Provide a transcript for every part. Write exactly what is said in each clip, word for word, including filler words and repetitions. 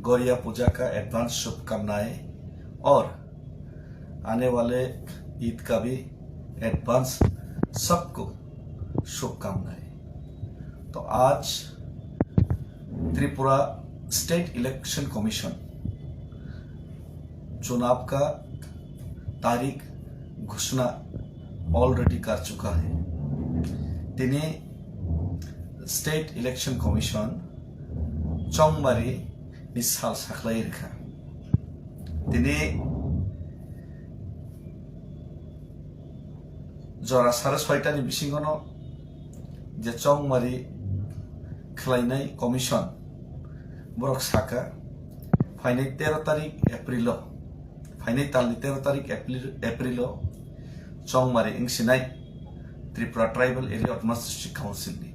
गोरिया पूजा का एडवांस शुभकामनाएं और आने वाले ईद का भी एडवांस सबको शुभकामनाएं। तो आज त्रिपुरा स्टेट इलेक्शन कमीशन चुनाव का तारीख घोषणा ऑलरेडी कर चुका है। Tini State Election Commission Chongmari ni sal sakhlai rikha. Tini jora sare soita ni bisingono je Chongmari khlainai commission borok saka phainai tero tarik April o, phainai talni tero tarik April o Chongmari wngsinai Tripura Tribal Area Autonomous District Council ni.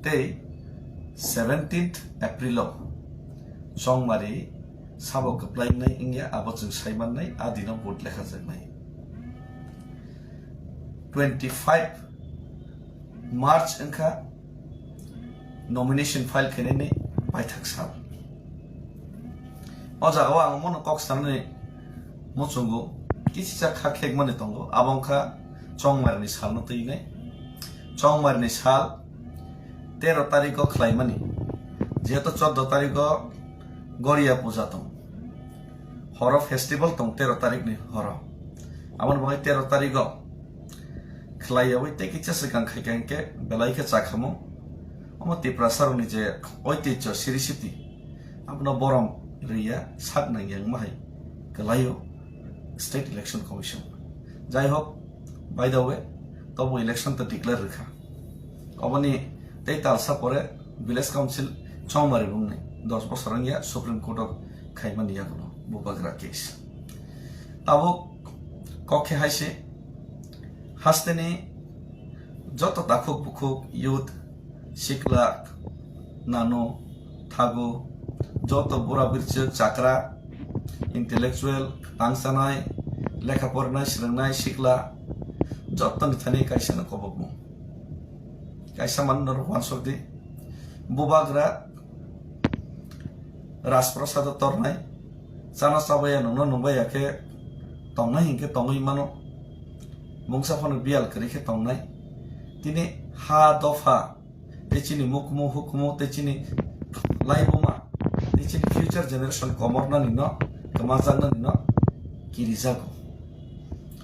Tei seventeenth April o Chongmari sabo kwplai wngnai wngya abo chwng sai mannai, a dino vote lekhajaknai. Twenty five March wngkha nomination file khainani paithak sal. O jagao ang omono kok sanani muchungo kisa kha khekmani tongo, abo wngkha Chongmarni salno twinai. Chongmarni sal tero tariko khlaimani, jehetu chordo tariko Goria puja tong, horo festival tong tero tarikni horo. Aboni bagwi tero tariko khlai yawi tei kisa swkang khaikha hinkhe belai khe chakhamu. Omo Tiprasarokni je oitijjo siri siti, abono borom riya sak nangya wngma hai kwlaio State Election Commission. Jai hok, by the way, tobo election to declare rikha. Oboni tei talsa pore Village Council Chongmari bungni dos bosor wngya Supreme Court o khaimani yagulo bubagra case. Tabuk kok khe hai se, hasteni joto takhuk bukhuk, youth, sikla, nanu, thagu, joto bura birchwk, chakra, intellectual, tangsanai, lekha porinai, swrwngnai, sikla, jotoni thani kaisa no kobokmung. Kaisa mano norok uansuk di. Bubagra Rajprasado tornai, chana chabaya nungno nungbaya khe tongnai hinkhe tongwi mano. Mungsa phano biyal kwrwi khe tongnai. Tini ha dopha tei chini mukhumu hukhumu tei chini laibuma tei chini future generation komornani no, kwmajaknani no kirijago.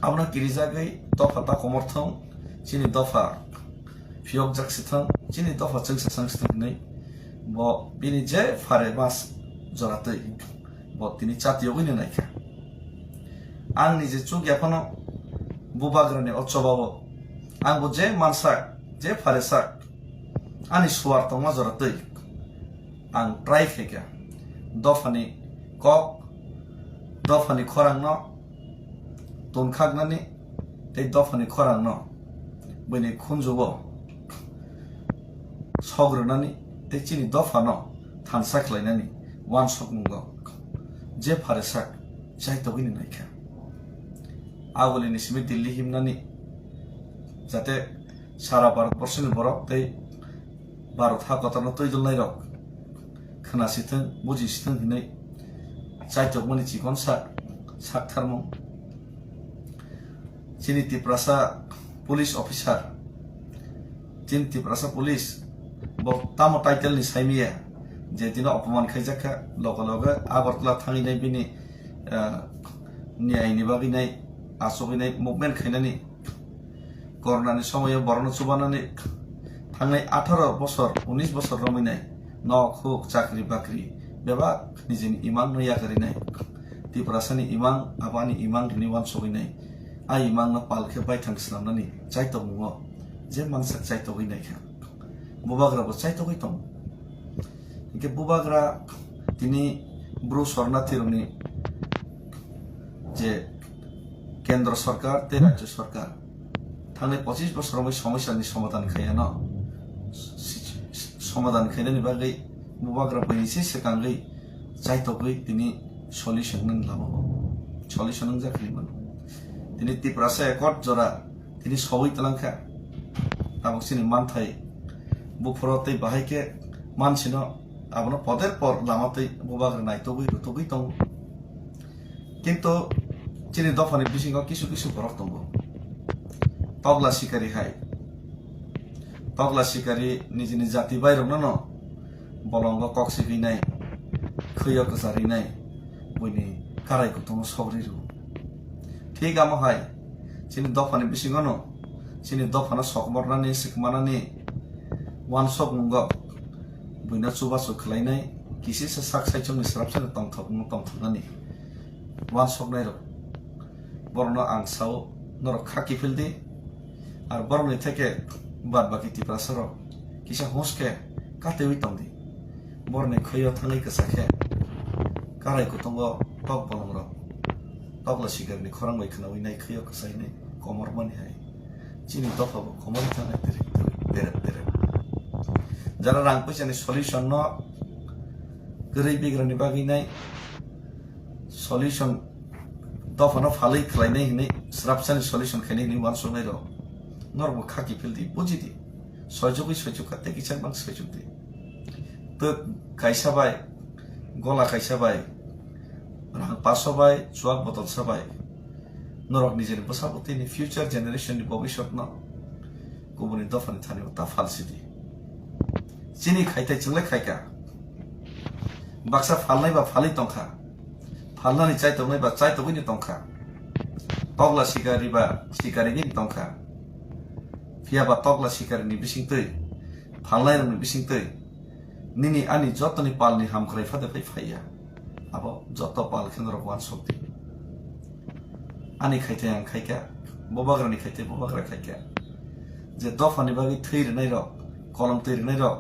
Abono kirijagwi dopha ta komorthwng, chini dopha phiyokjak sithwng, chini dopha chwngsa chwngsithwng hinwi bo bini je phare mas joratwi bo tini chatiyogwino naikha. Ang nije chukya phano bubagrani o chobao ang bo je mansak, je pharesak, ani suar tongma joratwi ang try khaikha dophani kok, dophani khorangno tonkhaknani tei dophani khorangno buini khunjugo sok rwnani tei chini dophano thansa khlainani uansukmungo je pharesak chaitogwini naikha. Agulini simi Delhi himnani jate sara Bharat borshoni borok tei Bharat ha kotorno twi dulnairok khna sithwng, buji sithwng hinwi chaitokmani chikon sak, saktharmung. Chini Tiprasa police officer, chini Tiprasa police bo tamo title ni saimiya, je dino opoman khaijakha, loge loge Agartala thangwi nai bini, ah, niyai ni bagwi nai, achugwi nai movement khainani. Corona ni somoyo borokno chubanani thangnai atharo bosor, unis bosor romwi nai nok huk, chakri bakri bebak nijini imang no yakarinai. Tiprasani imang, abani imang rini uansugwi nai. A imang no pal khe baithang swnamnani chaitokmungo je mansak chaitogwi naikha. Bubagra bo chaitogwi tongo. Hinkhe bubagra tini Bru Sornathi rokni je Kendra Sarkar tei Rajya Sarkar thangnai pochis bosor romwi somosya ni somadhan khaiyano, si-, si-, somadhan khainani bagwi bubagra buini se swkangwi chaitokgwi tini solution nang lama o solution wngjak hinwi mano. Tini Tiprasa Accord jora tini sogwi twlangkha. Tabuk chini manthai buphuru tei bahai khe mansino Abono poder por lama twi bubagra naitugwi rutugwi tongo. Kintu chini dophani bisingo kisu kisu borok tongo. Togla sikari hai. Togla sikari nijini jati bairokno no bolongo kok sigwi nai, khwiyo kwcharwi nai, buini karai kutungo sogri rw. Thik amo hai chini dophani bisingo no chini dophano sokmornani, sikmanani, wansokmungo buino chubachu khlainai, kisisa sak saichungni srapsano tongthokno tongthoknani wansoknairok. Borokno ang sao, norok kha kiphil di. Ar borokni theke bad baki Tiprasarok kisa huske katewi tongdi. Borokni khwio thangwi kwsa khe karai kutungo tok bolongrok tokla sikarni khorang bai khwnawi nai khwio kwsa hinwi komormani hai. Chini dopha bo komorwi thangnai terep terep terep terep. Jara rang puisani solution no kwrwi bigrani bagwi nai solution dophano phalwi khlainai hinwi srapsani solution khainai hinwi uansuknai rok norokbo kha kiphil di, buji di. Soijogwi soijokha tei kichak bang soijok di. Twk kaisa bai, gola kaisa bai, rang paso bai, chuak botolsa bai norok nijeni bwsa bwtwini future generation ni bobiswtno kubuni dophani thani ta phalsi di. Chini khaithai chwngle khaikha. Baksa phalnai ba phalwi tongkha. Phalnani chaitoknai ba chaitokgwini tongkha. Tokla sikari ba sikarigwini tongkha. Phiya ba tokla sikarini bisingtwi, phalnairokni bisingtwi nini ani jotoni palni hamkrai phade phai phaiya. Abo joto pal khe norok uansuk di. Ani khaithai ang khaikha, bubagrani khaithai bubagra khaikha. Je dophani bagwi thwi rwnairok, kolom twi rwnairok,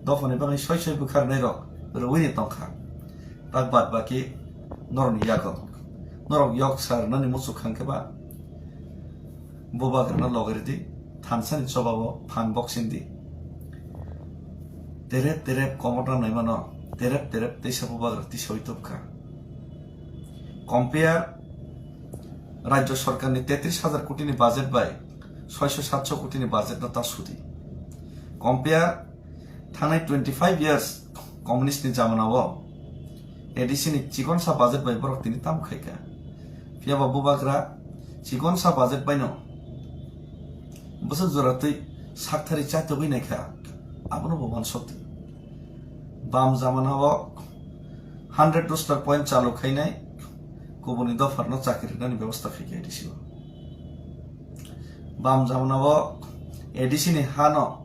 dophani bagwi soi soi bwkha rwnairok rwini tongkha. Tak bad baki norokni yago. Norok yok sa rwnani muchuk khan khe ba bubagrano logi rwdi, thansani chobao phan boksing di. Terep terep komorna naimano terep terep teisa bubagra tisawi tubkha. Compare rajyo sorkarni tetris hajar kotini budget bai soiso satso kotini budget no ta sudi. Compare thangnai twenty five years communist ni jamana o A D C ni chikonsa budget bai borok tini tamo khaikha. Phiya ba bubagra chikonsa budget bai no bwswk jora twi sakthari chaitogwi naikha, abono bo uansuk di. Bam jamana o hundred roster point chalu khainai kubuni dopharno chakri rwnani bebosta khaikha A D C o. Bam jamana o A D C ni hano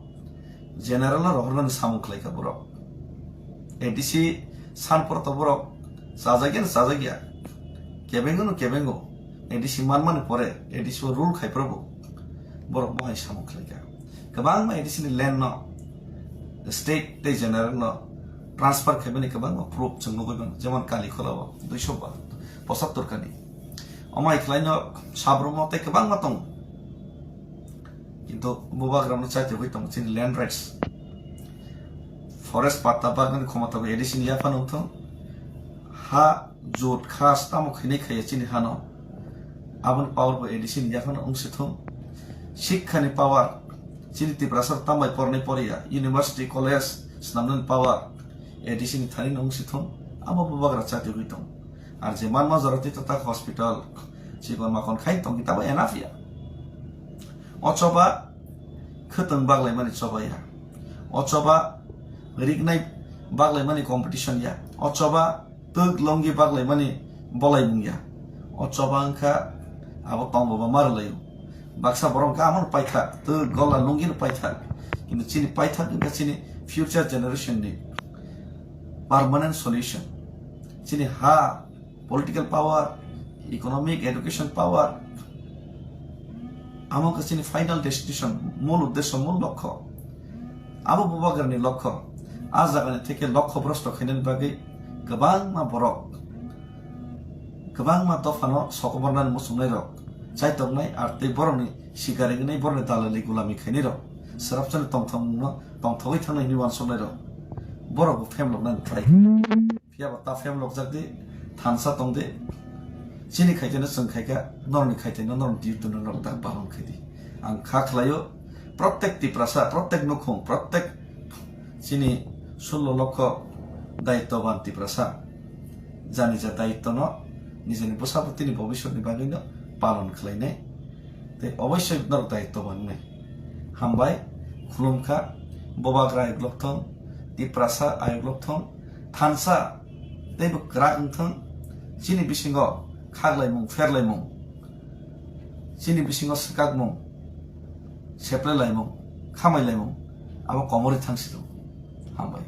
general no rohornani samung khlaikha borok. A D C sanpor to borok chajakya na chajakya, kebengo no kebengo, A D C manmani pore A D C o rule khai probo borok mohai samung khlaikha. Kwbangma A D C ni land no state tei general no transfer khaimani kwbangma proof chwng nugwi mano, jemon Kalikhola o duiso ba pochattor kani. Omo hai khlaino Sabrumo tei kwbangma tongo. Kintu bubagrano chaitogwi tongo chini land rights. Forest patta bagnani khomota bo A D C ni yaphano wngthung. Ha jot khas tamo khainai khaiya chini hano. Aboni power bo A D C ni yaphano wngsi thung. Sikhani power chini Tiprasa tambai pornai poriya. University, college swnamnani power A D C ni thani no wngsi thung. Abo bubagra chaitogwi tongo. Ar je manma jora twi tatak hospital chikon makon khai tongki tabo enough ya. O choba khwtwng baglaimani choba ya. O choba riknai baglaimani competition ya. O choba twk longi baglaimani bolaimung ya. O choba wngkha abo tongbo ba marwlaio. Baksa borok wngkha amon paithak, twk gola lungino paithak. Kintu chini paithak wngkha chini future generation ni permanent solution. Chini ha, political power, economic, education power, amo wngkha chini final destination, mul uddesho, mul lokho. Abo bubagrani lokho, a jagani theke lokho brosto khainani bagwi kwbangma borok, kwbangma dophano sokomornani muchungnairok chaitoknai, ar tei borokni sikari wngnai, borokni dalali gulami khainairok, swrapsani tongthokmungno tongthogwi thangnai hwnwi uansuknairok, borokbo phemloknani try. Phiya ba ta phemlokjak di, thansa tong di. Chini khaiteno chwng khaikha, norokni khaiteno norokni duty no norok ta palon khai di. Ang kha khlaio, protek Tiprasa, protek nukhung, protek chini sullo lokho daittoban Tiprasa, jani ja daittono nijeni bwsabwtwini bobiswtni bagwino palon khlainai, tei oboisoi norok daittoban wngnai. Hambai, khulumkha, Bubagra ayuklok thung, Tiprasa ayuklok thung, thansa teibo kwrak wng thung, chini bisingo khaklaimung, pherlaimung, chini bisingo swkakmung, seplailaimung, khamailaimung, abo komorwi thang si rw. Hambai.